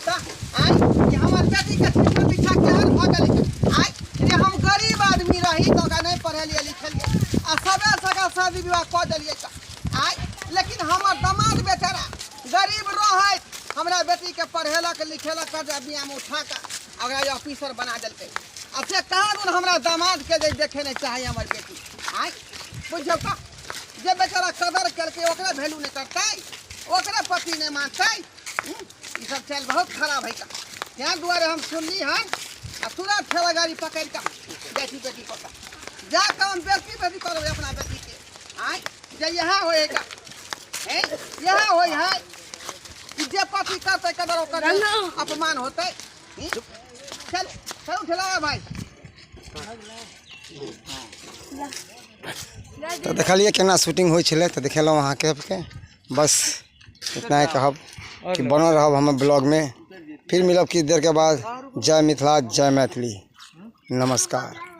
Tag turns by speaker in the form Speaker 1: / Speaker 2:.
Speaker 1: तऽ आँय कि हमर बेटीके शिक्षा दीक्षा केहन भऽ गेलै आँय रे हम गरीब आदमी रही तऽ ओकरा नहि पढ़ेलियै लिखेलियै आ सबे सगा शादी विवाह कऽ देलियै तऽ आँय लेकिन हमर दमाद बेचारा गरीब रहैत हमरा बेटीके पढ़ेलक लिखेलक कर्जा बियामे उठा कऽ आ ओकरा ऑफिसर बना देलकै आ से कहाँ दुन हमरा दामादके जे देखे नहि चाही हमर बेटी आँय बुझियौ तऽ जे बेचारा कदर केलकै ओकरे वैल्यू नहि करतै ओकरे पति नहि मानतै ई सब चालि बहुत खराब है का ताहि दुआरे हम सुनली हन आ तुरंत ठेला गाड़ी पकड़ि कऽ जाइ छी बेटी पर जा कऽ हम बेटी बेटी करबै अपना बेटीके आँय जे इएह होइ है का हैं इएह होइ है कि जे पति करतै कदर ओकर अपमान होतै चल चल ठेला भाई
Speaker 2: तऽ देखलियै केना शूटिंग होइ छलै तऽ देखेलहुँ अहाँके सबके बस इतना ही कहब कि बनल रहब हमर ब्लॉगमे फिर मिलब किछु देरके बाद जय मिथिला जय मैथिली नमस्कार।